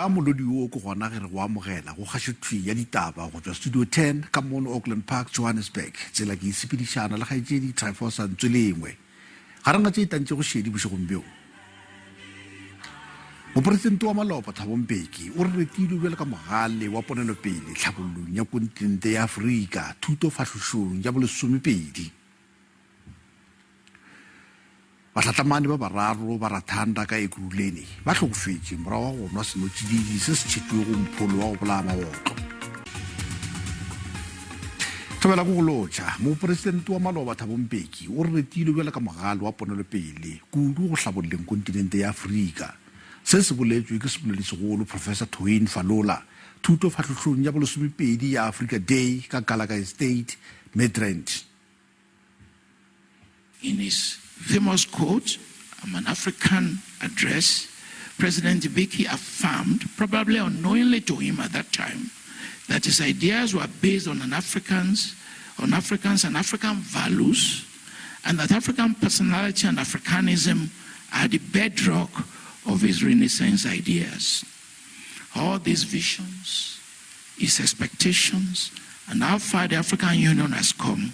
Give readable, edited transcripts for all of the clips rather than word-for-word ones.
Ka molodi wo ke gona ge re go amogela go kgašothwi ya ditaba go tšwa Studio 10 ka mono Auckland Park, Johannesburg. Tsela ke e sepedišana le kgaetšedi Tryphosa Ntswelengwe. Gareng ga tše e tantšego šedi bošegong bjo. Mopresidente wa maloba Thabo Mbeki o re retilwe bjalo ka mogale wa ponelopele tlhabollong ya kontinente ya Afrika thutofahlošong ya bolesomepedi. Bahlatlamani ba bararo ba Rathanda ka Ekurhuleni ba hlokofetše morago ga go nwa senotšididi se se tšhetšwego mpholo wa go bolaya maotlo. Thobela ko go lotšha, Mopresidente wa maloba Thabo Mbeki o re retilwe bjalo ka mogale wa ponelopele kudu go hlabolleng kontinente ya Afrika. Se se boletšwe ke seboledi-segolo Professor Toyin Falola thutofahlohlong ya bolesomepedi ya Africa Day ka Gallagher Estate, Midrand. In his famous quote, I'm an African address, President Mbeki affirmed, probably unknowingly to him at that time, that his ideas were based on an Africans, on Africans and African values, and that African personality and Africanism are the bedrock of his Renaissance ideas. All these visions, his expectations, and how far the African Union has come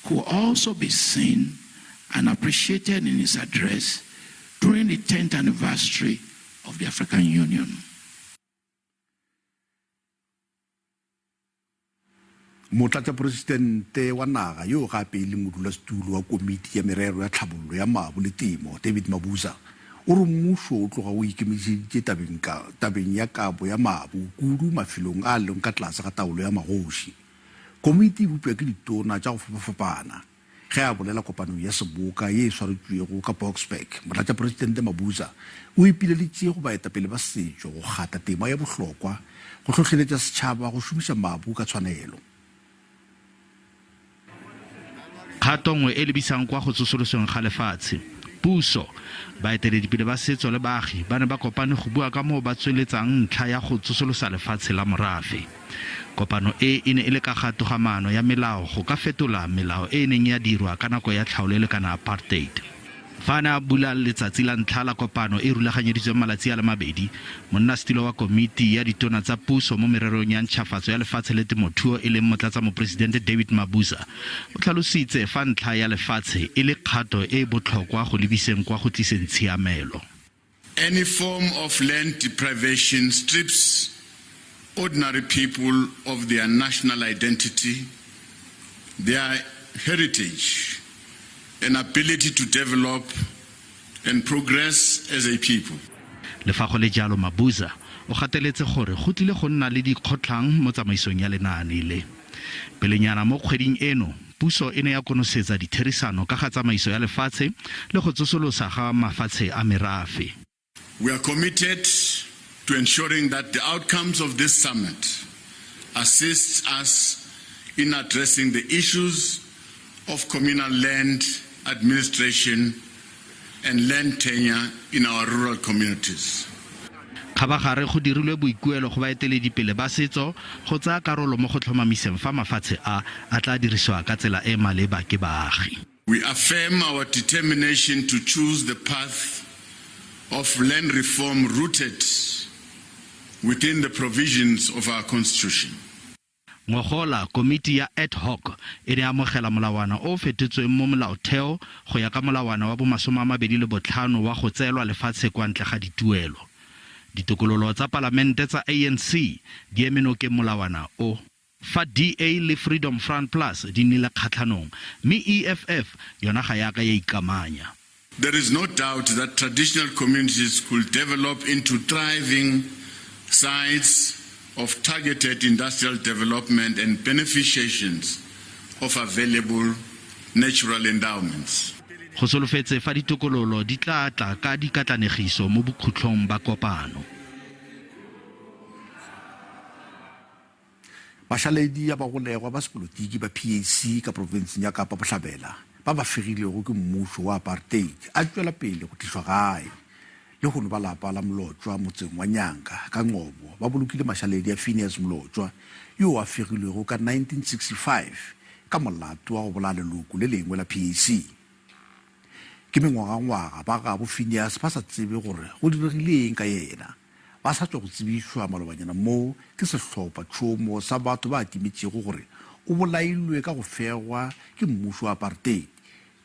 could also be seen and appreciated in his address during the 10th anniversary of the African Union. Motlatšaporesitente wa naga yo gape e leng modulasetulo wa Komiti ya Merero ya Tlhabollo ya Mabu le Temo, David Mabuza, o re mmušo o tloga o ikemišeditše tabeng ka tabeng ya kabo ya mabu kudu mafelong a leng ka tlase ga taolo ya magoši. Komiti e bopša ke ditona tša go fapafapana. Ge a bolela kopanong ya seboka ye e swaretšwego ka Boksburg, Motlatšaporesitente Mabuza o ipileditše go baetapele ba setšo go kgatha tema ya bohlokwa go hlohleletša setšhaba go šomiša mabu ka tshwanelo. Kgato nngwe e lebisang kwa go tsosolosweng ga lefatshe. Puso, baeteledipele ba setso le baagi ba ne ba kopane go bua ka moo ba tsweletsang ntlha ya go tsosolosa lefatshe la morafe. Kopano e e ne e le ka ga togamaano ya melao go ka fetola melao e e neng ya dirwa ka nako ya tlhaolele kana apartheid. Fa a ne a bula letsatsi la ntlha la kopano e e rulaganyeditsweng malatsi a le mabedi, monnasetilo wa komiti ya ditona tsa puso mo mererong ya ntšhafatso ya lefatshe le temothuo e leng motlatsamoporesidente David Mabuza o tlhalositse fa ntlha ya lefatshe e le kgato e e botlhokwa go lebiseng kwa go tliseng tshiamelo. Any form of land deprivation strips ordinary people of their national identity, their heritage, and ability to develop and progress as a people. Le fa go le jalo, Mabuza o gateletse gore go tlile go nna le dikgotlhang mo tsamaisong ya lenaane le. Pelenyana mo kgweding eno, puso e ne ya konosetsa ditherisano ka ga tsamaiso ya lefatshe le go tsosolosa ga mafatshe a merafe. We are committed to ensuring that the outcomes of this summit assist us in addressing the issues of communal land administration and land tenure in our rural communities. Kgabagare go dirilwe boikuelo go baeteledipele ba setso go tsaya karolo mo go tlhomamiseng fa mafatshe a a tla dirisiwa ka tsela e e maleba ke baagi. We affirm our determination to choose the path of land reform rooted within the provisions of our Constitution. Ngogola, komiti ya ad hoc e ne ya amogela molawana o o fetotsweng mo molaotheo go ya ka molawana wa bo 25 wa go tseelwa lefatshe kwa ntle ga dituelo. Ditokololo tsa palamente tsa ANC di eme nokeng molawana o, fa DA le Freedom Front Plus di nnile kgatlhanong, mme EFF yona ga ya ka ya ikamanya. There is no doubt that traditional communities could develop into thriving sites of targeted industrial development and beneficiations of available natural endowments. Go solofetse fa ditokololo di tla tla ka dikatlanegiso mo bokhutlhong ba kopano. Mašaledi a bagolegwa ba sepolotiki ba PAC ka profenseng ya Kapa Bohlabela ba ba fegilwego ke mmušo wa apartheid a tšwela pele go tlišwa gae. Lehono ba lapa la Mlotšwa motseng wa Nyanga ka Ngcobo ba bolokile mašaledi a Phineas Mlotšwa yo a fegilwego ka 1965 ka molato wa go bolaya leloko le lengwe la PAC. Ke mengwagangwaga ba gabo Phineas ba sa tsebe gore go diregile eng ka yena. ba sa tšwa go tsebišwa malobanyana mo ke sehlophatšhomo sa batho ba timetšego gore o bolailwe ka go fegwa ke mmušo wa apartheid.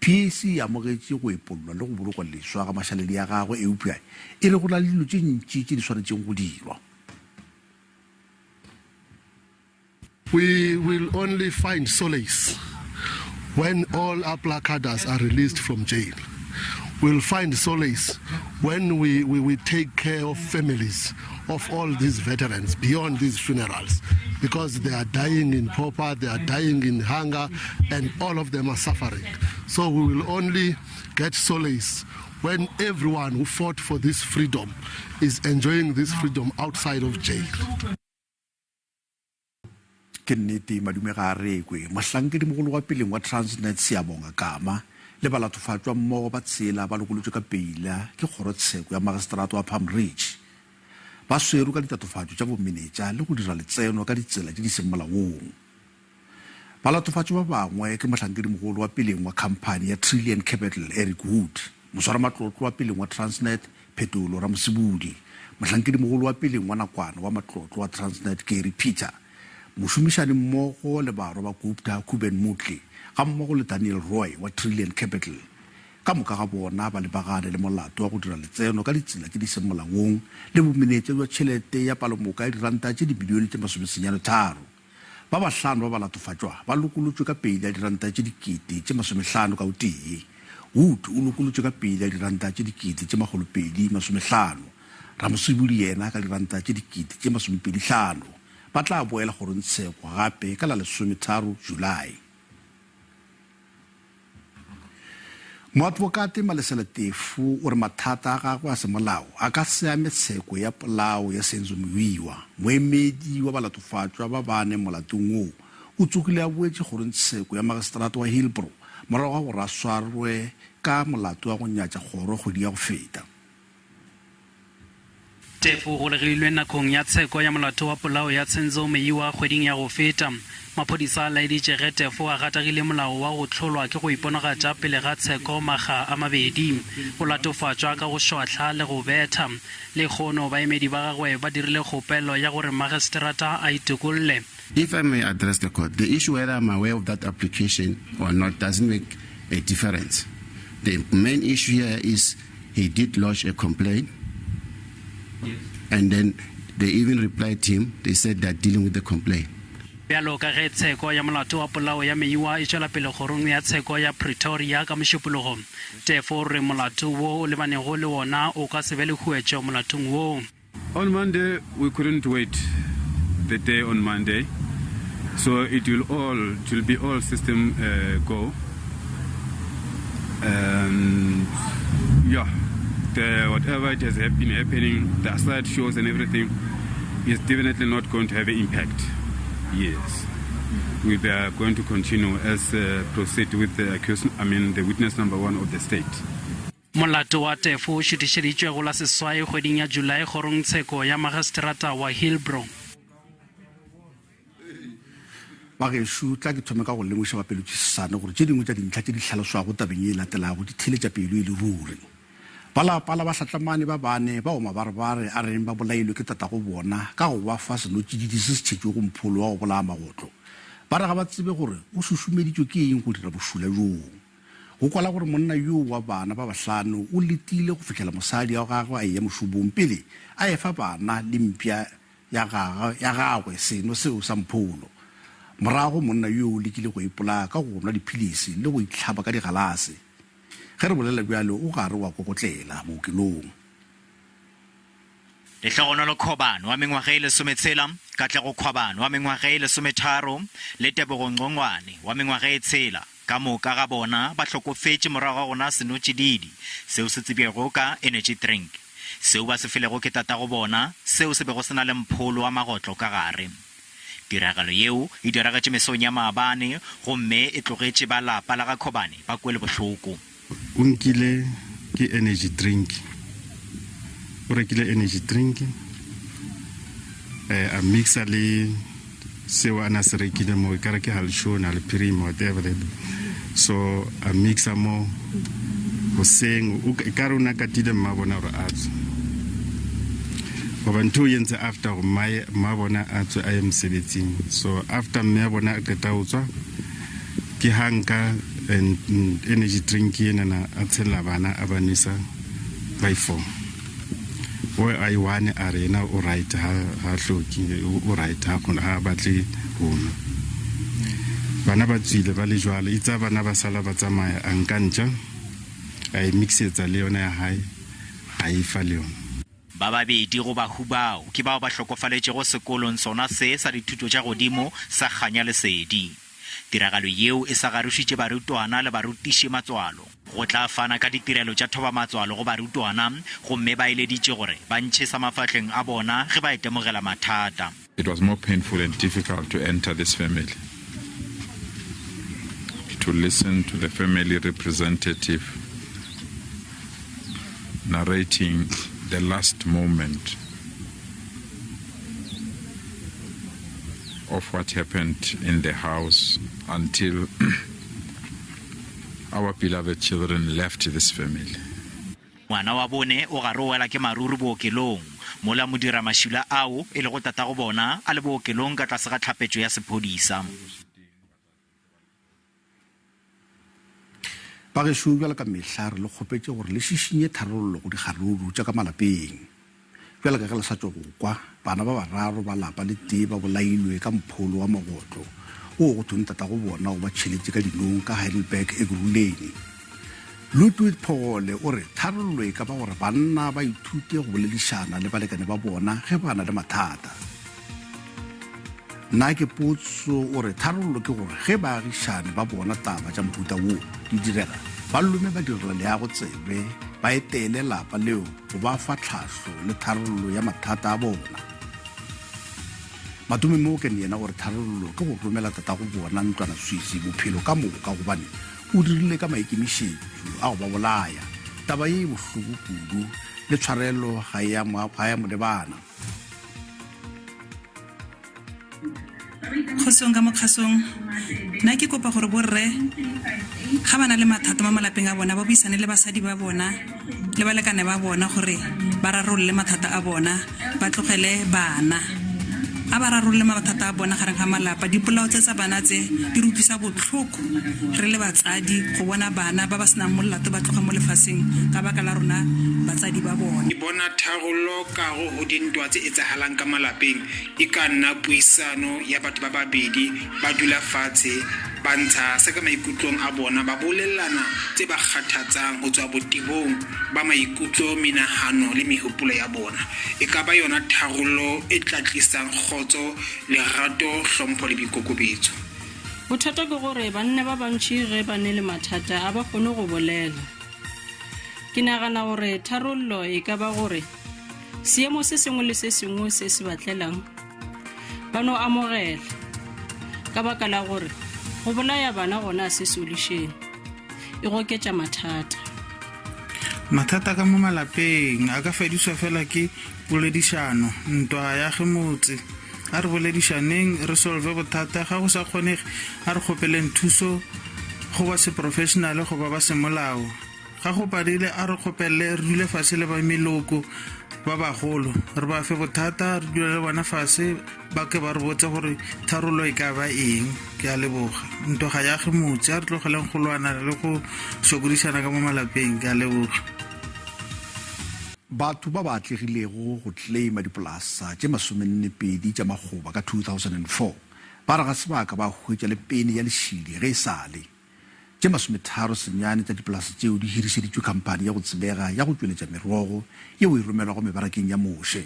PAC e amogetše go epollwa le go bolokwa leswa ga mašaledi a gagwe eupša e re go na le dilo tše ntši tše di swanetšego go dirwa. We will only find solace when all our placarders are released from jail. We'll find solace when we, we, we take care of families of all these veterans beyond these funerals because they are dying in pauper, they are dying in hunger, and all of them are suffering. So we will only get solace when everyone who fought for this freedom is enjoying this freedom outside of jail. Ke nnete, madume ga a rekwe. Mohlankedimogolo wa peleng wa Transnet Siyabonga Kama le balathofatšwa mmogo ba tshela ba lokolotšwe ka peila ke kgorotsheko ya magistrata wa Palm Ridge. Ba swerwe ka ditatofatšo tša bomenetša le go dira letseno ka ditsela tše di seng molaong. Balatofatšwa ba bangwe ke mohlankedimogolo wa peleng wa khamphani ya Trillian Capital Eric Wood, moswaramatlotlo wa peleng wa Transnet Phetolo Ramosebudi, mohlankedimogolo wa peleng wa nakwana wa matlotlo wa Transnet Gary Peter, mošomišani mmogo le barwa ba Gupta Kuben Moodley gammogo le Daniel Roy wa Trillian Capital. Ka moka ga bona ba lebagane le molato wa go dira letseno ka ditsela tše di seng molaong le bomenetša bja tšhelete ya palomoka ya diranta tše dimilione tše masomesenyane-tharo. Ba bahlano ba balatofatšwa ba lokolotšwe ka peile ya diranta tše dikete tše masomehlano ka o tee. Wood o lokolotšwe ka peile ya diranta tše dikete tše makgolopedi masomehlano, Ramosebudi yena ka diranta tše dikete tše masomepedihlano. Ba tla boela kgorongtsheko gape ka la lesometharo Julae. Moatbokate Malesela Tefo o re mathata a gagwe a semolao a ka se ame tsheko ya polao ya Senzo Meyiwa. Moemedi wa balatofatšwa ba bane molatong woo o tsogile a boetše kgorongtsheko ya magistrata wa Hillbrow morago ga gore a swarwe ka molato wa go nyatša kgoro kgwedi ya go feta. Tefo o golegilwe nakong ya tsheko ya molato wa polao ya Tsenzo Meyiwa kgweding ya go feta. Maphodisa a laeditše ge Tefo a gatagile molao wa go hlolwa ke go iponagatša pele ga tsheko makga a mabedi. O latofatšwa ka go šwahla le go betha. Lehono baemedi ba gagwe ba dirile kgopelo ya gore magistrata a itokolle. If I may address the court, the issue whether I'm aware of that application or not doesn't make a difference. The main issue here is he did lodge a complaint yes. and then they even replied to him they said they're dealing with the complaint Bjalo ka ge tsheko ya molato wa polao ya Meyiwa e tšwela pele kgorong ya tsheko ya Pretoria ka Mošupologo, Tefo o re molato wo o lebanego le wona o ka se be le huetšo molatong woo. On Monday we couldn't wait the day on Monday so it will all it will be all system uh, go and yeah the whatever it has been happening the side shows and everything is definitely not going to have an impact yes we are going to continue as uh, proceed with the accused i mean the witness number one of the state Molato wa Tefo o šuthišeditšwe go la seswai kgweding ya Julae kgorongtsheko ya Magistrata wa Hillbrow. Bagešo, tla ke thome ka go lemoša ba pelotšisane gore tše dingwe tša dintlha tše di hlaloswago tabeng ye e latelago di theletša pelo e le ruri. Ba lapa la bahlatlamane ba bane bao mabarebare a reng ba bolailwe ke tatago bona ka go ba fa senotšididi se se tšhetšwego mpholo wa go bolaya magotlo, ba re ga ba tsebe gore o šušumeditšwe ke eng go dira bošula bjoo. Go kwala gore monna yoo wa bana ba bahlano o letile go fihlela mosadi wa gagwe a eya mošomong pele a efa bana le mpša ya gagwe, ya gagwe seno seo sa mpholo. Morago monna yoo o lekile go ipolaya ka go nwa diphilisi le go itlhaba ka digalase. Ge re bolela bjalo o gare wa kokotlela bookelong. Lehlogonolo Khobane wa mengwaga e lesometshela, Katlego Khwabane wa mengwaga e lesometharo le Tebogo Ngcongwane wa mengwaga e tshela, ka moka ga bona ba hlokofetše morago ga go nwa senotšididi seo se tsebjago ka energy drink seo ba se filego ke tatago bona seo se bego se na le mpholo wa magotlo ka gare. Tiragalo yeo e diragetše mesong ya maabane gomme e tlogetše ba lapa la ga Khobane ba kwele bohloko. O nkile ke energy drink, o rekile energy drink eh, a mixa le seo a na se rekile mo, ekare ke halshona le phirima whatever that. So a mixa mo hoseng, ekare o na katile mma bona gore a tswe. Goba ntho o entse after gore mmae mma bona a tswe a ye mosebetsing. So after mme a bona a qeta ho tswa ke ha nka energy drink enana a tshella bana a ba nwesa by 4. O a e one a re ena o right ha ha hloki o right ha kgona ha batle ho nwa. Bana ba tswile ba le jwalo itsa bana ba sala ba tsamaya a nka ntja a e mixetsa le yona ya hae a e fa le yona. Ba babedi go bahu bao ke bao ba hlokofaletšego sekolong sona se sa dithuto tša godimo sa Kganya Lesedi. Tiragalo yeo e sa garošitše barutwana le barutiši matswalo. Go tla fana ka ditirelo tša thobamatswalo go barutwana gomme ba eleditše gore ba ntšhe sa mafahleng a bona ge ba itemogela mathata. It was more painful and difficult to enter this family, to listen to the family representative narrating the last moment of what happened in the house until our beloved children left this family. Ngwana wa bone o gare o wela ke maruru bookelong, mola modiramašula ao e lego tatago bona a le bookelong ka tlase ga tlhapetšo ya sephodisa. Bagešo, bjalo ka mehla re le kgopetše gore le šišinye tharollo go dikgaruru tša ka malapeng. Bjalo ka ge le sa tšwa go kwa, bana ba bararo ba lapa le tee ba bolailwe ka mpholo wa magotlo wo go thweng tatago bona o ba tšheletše ka dinong ka Heidelberg Ekurhuleni. Ludwig Phogole o re tharollo e ka ba gore banna ba ithute go boledišana le balekane ba bona ge ba na le mathata. Nna ke potso o re tharollo ke gore ge baagišane ba bona taba tša mohuta wo di direga, ba lome badirelaleago tsebe ba etele lapa leo go ba fa tlhahlo le tharollo ya mathata a bona. Matome Morgan yena o re tharollo ke go romela tatago bona ntlwanaswisi bophelo ka moka gobane o dirile ka maikemišetšo a go ba bolaya. Taba ye e bohloko kudu le tshwarelo ga e ya mo lebana. Kgosong ka mo kgasong, nna ke kopa gore borre ga ba na le mathata mo malapeng a bona ba buisane le basadi ba bona le balekane ba bona gore ba rarolole mathata a bona ba tlogele bana a ba rarolole mathata a bona gareng ga malapa dipolao tse tsa bana tse di re utlwisa botlhoko re le batsadi go bona bana ba ba senang molato ba tloga mo lefatsheng ka baka la rona batsadi ba bona. Ke bona tharollo karo ho dintwa tse etsahalang ka malapeng e ka nna puisano ya batho ba babedi ba dula fatshe ba ntsha se ka maikutlong a bona ba bolellana tse ba kgathatsang ho tswa botebong ba maikutlo, menahano le mehopolo ya bona. E ka ba yona tharollo e tla tlisang kgotso, lerato, hlompho le boikokobetso. Bothata ke gore banna ba bantši ge ba ne le mathata a ba kgone go bolela. Ke nagana gore tharollo e ka ba gore seemo se sengwe le se sengwe se se ba tlelang ba no amogela ka baka la gore go bolaya bana gona a se solution e goketša mathata. Mathata ka mo malapeng a ka fediswa fela ke poledišano, ntwa ga ya ge motse. A re boledišaneng re solve bothata, ga go sa kgonege a re kgopeleng thuso go ba seprofessionale goba ba semolao. Ga go padile a re kgopelele re dule fase le ba meloko ba bagolo re ba fe bothata re dule le bona fase ba ke ba re botse gore tharollo e ka ba eng. Ke a leboga. Ntwa ga ya ge motse, a re tlogeleng go lwana le go sokodišana ka mo malapeng. Ke a leboga. Batho ba ba atlegilego go claima dipolasa tše masomennepedi tša makgoba ka 2004 ba re ga se ba ka ba hwetša le pene ya lešidi ge e sa le. Tše masometharo senyane tša dipolasa tšeo di hirišeditšwe khamphani ya go tsebega ya go tšweletša merogo yeo e romelwago mebarakeng ya moše.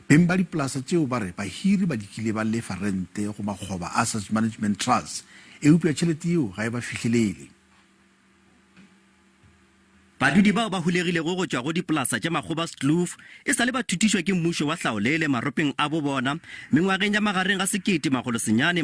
Beng ba dipolasa tšeo ba re bahiri ba dikile ba lefa rente go makgoba Assets Management Trust eupša tšhelete yeo ga e ba fihlelele. Badudi bao ba hulegilego go tšwa go dipolasa tša Makgobaskloof e sa le ba thutišwa ke mmušo wa hlaolele maropeng a bo bona mengwageng ya magareng ga 1950 le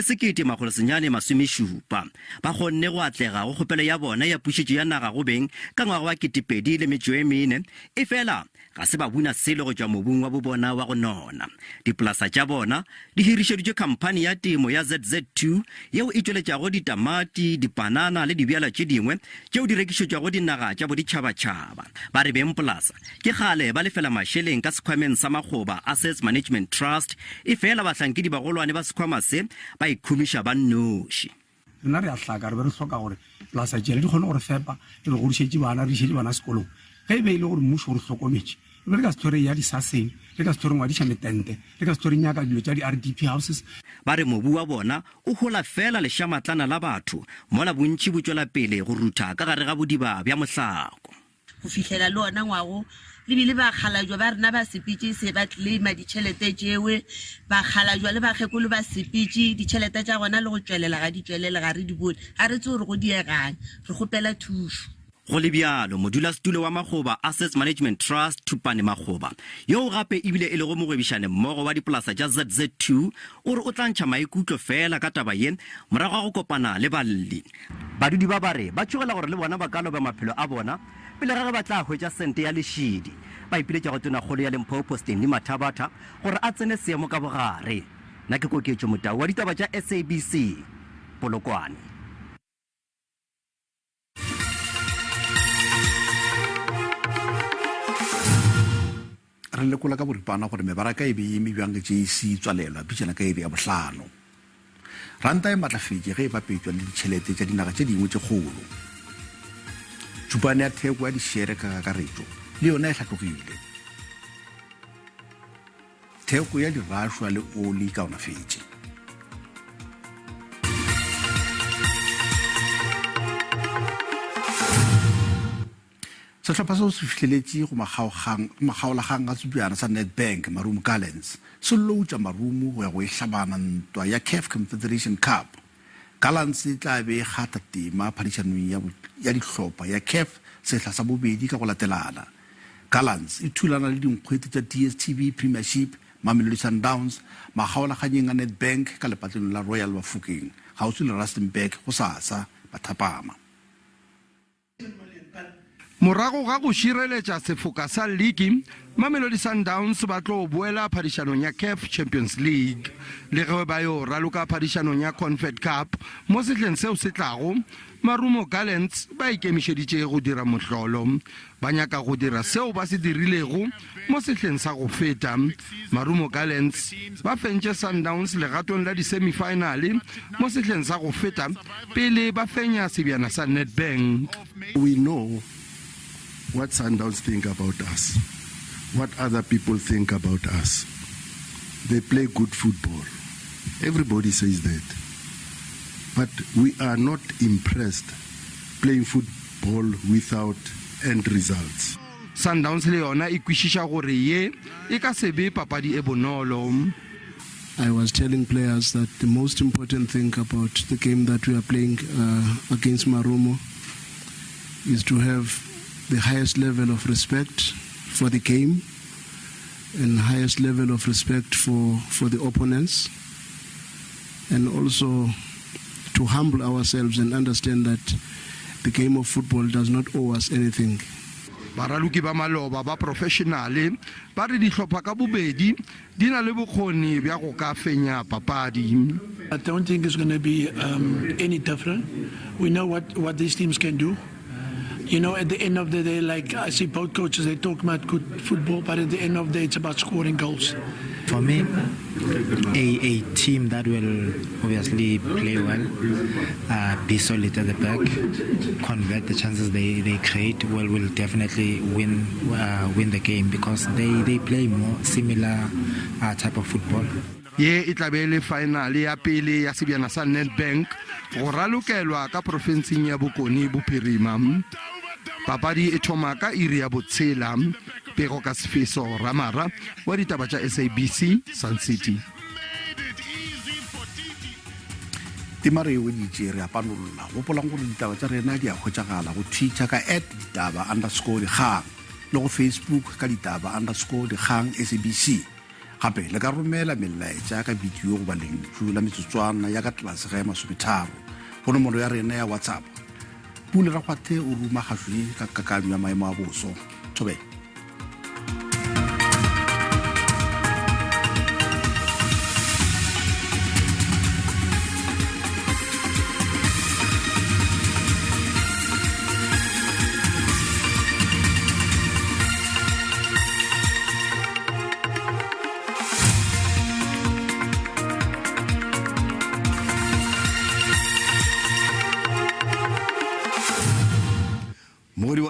1970. Ba kgonne go atlega go kgopelo ya bona ya pušetšo ya naga go beng ka ngwaga wa 2004, efela Ga se ba buna selo go tšwa mobung wa bobona wa go nona. Dipolasa tša bona di hirišeditšwe khamphani ya temo ya ZZ2 yeo e tšweletšago ditamati, dipanana le dibjala tše dingwe tšeo di rekišetšwago. tšwa go dinaga tša boditšhabatšhaba. Ba re bengpolasa ke kgale ba lefela mašeleng ka sekhwameng sa Makgoba Assets Management Trust, efela bahlankedi bagolwane ba sekhwama se ba ikhumiša ba nnoši. Rena re a hlaka, re be re hloka gore polasa tšela di kgone go re fepa, re re godišetše bana, re išetše bana sekolong. Ge e be e le gore mmušo o re hlokometše, re be re ka se hlwe re eya disaseng, re ka se hlwe re ngwadiša metente, re ka se hlwe re nyaka dilo tša di-RDP houses. Ba re mobu wa bona o hola feela lešamatlana la batho, mola bontši bo tšwela pele go rutha ka gare ga bodiba bja mohlako. Go fihlela le ona ngwago, le bile bakgalajwa ba rena ba sepetše se ba claima ditšhelete tšewe, bakgalajwa le bakgekolo ba sepetše, ditšhelete tša gona le go tšwelela ga di tšwelele, ga re di bone, ga re tsebe gore go diegang, re kgopela thušo. Go le bjalo, modulasetulo wa Makgoba Assets Management Trust, Thupane Makgoba, yoo gape ebile e lego mogwebišane-mmogo wa dipolasa tša ZZ2, o re o tla ntšha maikutlo feela ka taba ye morago ga go kopana le balli. Badudi ba ba re ba tšhogela gore le bona ba ka loba maphelo a bona pele ga ge ba tla hwetša sente ya lešidi. Ba ipiletša go Tonakgolo ya Limpopo Stanley Mathabatha gore a tsene seemo ka bogare. Nna ke Koketšo Motau wa ditaba tša SABC, Polokwane. Re lekola ka boripana gore mebaraka e be e eme bjang ge JSE e tswalelwa pitšana ka iri ya bohlano. Ranta e matlafetše ge e bapetšwa le ditšhelete tša dinaga tše dingwe tše kgolo. Tšupane ya theko ya dišere ka kakaretšo le yona e hlatlogile. Theko ya dirašwa le oli e kaonafetše. Sehlopha seo se fihleletše go makgaolakgang a tsubjana sa Nedbank Marumo Gallants se loutša Marumo go ya go e hlabana ntwa ya CAF Confederation Cup. Gallants e tla be e kgatha tema phadišanong ya dihlopha ya CAF sehla sa bobedi ka go latelana. Gallants e thulana le dinkgwete tša DStv Premiership, Mamelodi Sundowns, makgaolakganyeng a Nedbank ka lepatlelong la Royal Bafokeng kgauswi le Rustenburg gosasa mathapama. Morago ga go šireletša sefoka sa liki, Mamelodi Sundowns ba tlo boela phadišanong ya CAF Champions League. Le ge ba yo raloka phadišanong ya Confed Cup mo sehleng seo se tlago, Marumo Gallants ba ikemišeditše go dira mohlolo. Ba nyaka go dira seo ba se dirilego mo sehleng sa go feta. Marumo Gallants ba fentše Sundowns legatong la di-semi-finale mo sehleng sa go feta pele ba fenya sebjana sa Nedbank. We know what Sundowns think about us, what other people think about us. They play good football. Everybody says that. But we are not impressed playing football without end results. Sundowns le yona e kwešiša gore ye e ka se be papadi e bonolo. I was telling players that the most important thing about the game that we are playing uh, against Marumo is to have the highest level of respect for the game and highest level of respect for, for the opponents and also to humble ourselves and understand that the game of football does not owe us anything. Baraloki ba maloba ba professionale ba re dihlopha ka bobedi di na le bokgoni bja go ka fenya papadi. I don't think it's going to be um, any different. We know what, what these teams can do. You know, at the end of the day, like I see both coaches, they talk about good football, but at the end of the day, it's about scoring goals. For me, a, a team that will obviously play well, uh, be solid at the back, convert the chances they, they create, well, will definitely win uh, win the game because they, they play more similar uh, type of football. Ye e tla be e le faenale ya pele ya sebjana sa Nedbank go ralokelwa ka profenseng ya Bokone Bophirima. Papadi e thoma ka iri ya botshela. Pego ka Sefeso Ramara wa ditaba tša SABC, Sun City. Tema re e weditše, re a panolla. Gopolang gore ditaba tša rena di a hwetšagala go Twitter ka at ditaba underscore dikgang le go Facebook ka ditaba underscore dikgang SABC. Gape le ka romela melaetša ka bidio goba lentšu la metsotswana ya ka tlase ga ya masometharo go nomoro ya rena ya WhatsApp. Pule Rakgwathe o ruma kgašo ye ka kakanyo ya maemo a boso. Thobela.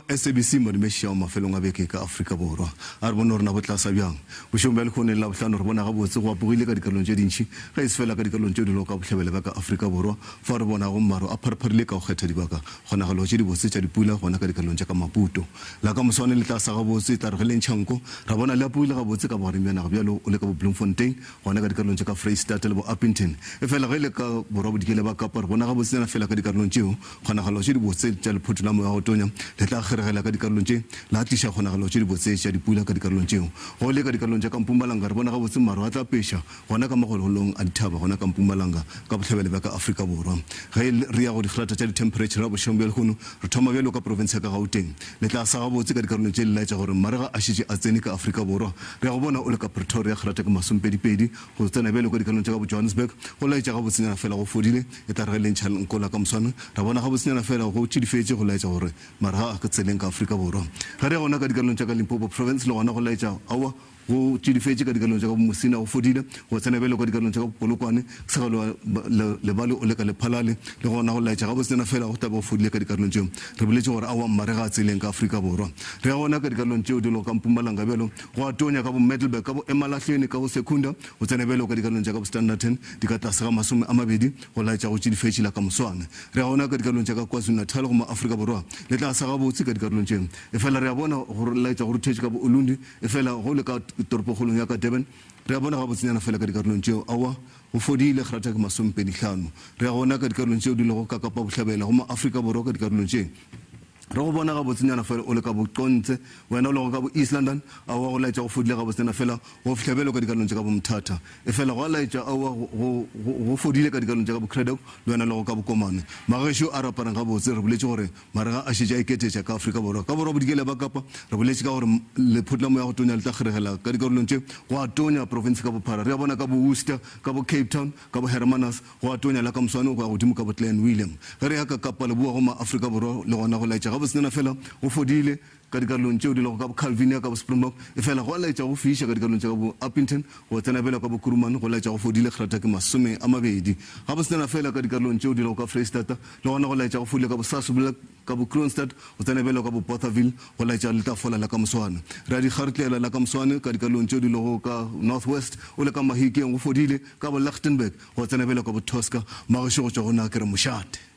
SABC Madume Šao mafelong a beke ka Afrika Borwa. A re bone gore na bo tla sa bjang. Bošegong bja lehono e le Labohlano re bona gabotse go apogile ka dikarolong tše dintši ge e se fela ka dikarolong tše di lego ka bohlabela bja ka Afrika Borwa fao re bonago maru a pharepharile ka go kgetha dibaka kgonagalo tše dibotse tša dipula gona ka dikarolong tša ka Maputo. La ka moswane le tla sa gabotse e tla re ge le ntšha nko ra bona le apogile gabotse ka bogareng bja naga bjalo o le ka bo Bloemfontein gona ka dikarolong tša ka Freistata le bo Upington. Efela ge e le ka borwa-bodikela bja Kapa re bona gabotsenyana fela ka dikarolong tšeo Kgonagalo tše dibotse tša lephoto la moya wa go tonya le tla kgeregela ka dikarolong tše, la tliša kgonagalo tše dibotse tša dipula ka dikarolong tšeo. Go le ka dikarolong tša ka Mpumalanga, re bona gabotse maru a tla peša gona ka magologolong a dithaba gona ka Mpumalanga, ka bohlabela bja ka Afrika Borwa. Ge re ya go digrata tša dithemphereitšhara bošegong bja lehono, re thoma bjalo ka profense ya ka Gauteng. Le tla sa gabotse ka dikarolong tše le laetša gore marega a šetše a tsene ka Afrika Borwa. Re ya go bona o le ka Pretoria, grata ke masompedipedi, go tsena bjalo ka dikarolong tša ka bo Johannesburg, go laetša gabotsenyana fela go fodile. E tla re ge le ntšha nko la ka moswane, ra bona gabotsenyana feela go tšidifetše go laetša gore marega a ka tseleng ka Afrika Borwa. Ge re ya gona ka dikarolong tša ka Limpopo Province le gona go laetša aowa go tšidifetše ka dikarolong tša ka Musina go fodile, go tsena bjalo ka dikarolong tša ka Polokwane, Segaloa Lebale o le ka Lephalale le gona go laetša gabotsenyana feela go tla be go fodile ka dikarolong tšeo. Re boletše gore aowa marega a tseleng ka Afrika Borwa. Re ya gona ka dikarolong tšeo di lego ka Mpumalanga bjalo go a tonya ka bo Middelburg, ka bo Emalahleni, ka bo Secunda go tsena bjalo ka dikarolong tša ka bo Standerton di ka tlase ga 20 go laetša go tšidifetše la ka moswane. Re a bona ka dikarolong tša ka KwaZulu-Natal go mo Afrika Borwa le tla sa gabotse ka dikarolong tše. Efela re a bona go laetša go ruthetše ka bo Ulundi efela go le ka toropokgolong ya ka Durban re a bona gabotsenyana fela ka dikarolong tšeo. Aowa, go fodile, kgrata ke masomepedihlano. Re a gona ka dikarolong tšeo di lego ka Kapa Bohlabela go mo Afrika Borwa ka dikarolong tše. Re go bona gabotsenyana fela o le ka boQonce, wena o lego ka bo-East London, aowa go laetša go fodile gabotsenyana fela go fihla bjalo ka dikarolong tša ka boMthatha. Efela gwa laetša aowa go, go, go, go fodile ka dikarolong tša ka boCradock, le wena o lego ka boKomane. Magešo a re apareng gabotse, re boletše gore marega a šetše a iketetša ka Afrika Borwa. Ka borwa-bodikela bja Kapa, re boletše ka gore lephoto la moya go tonya le tla kgeregela ka dikarolong tše gwa tonya profense ka bophara. Re a bona ka bo-Worcester, ka bo-Cape Town, ka bo-Hermanus, Go a tonya la ka moswane go ya godimo ka bo Clan William. Ge re ya ka Kapa Leboa go ma-Afrika Borwa le gona go laetša gabotsenyana fela go fodile ka dikarolong tšeo di lego ka bo Calvinia ka bo Springbok efela go a laetša go fiša ka dikarolong tša ka bo Upington go tsena bjalo ka bo Kuruman go laetša go fodile kgrata ke 20. Gabotsenyana fela ka dikarolong tšeo di lego ka Freistata le gona go laetša go fodile ka bo Sasolburg ka bo Kroonstad go tsena bjalo ka bo Bothaville go laetša le tla fola la ka moswane. Re a di kgartlela la ka moswane ka dikarolong tšeo di lego ka North West o le ka Mahikeng go fodile ka bo Lichtenburg Go tsena bjalo ka bo Tosca, Magešo go tšwa go na ke re mošate.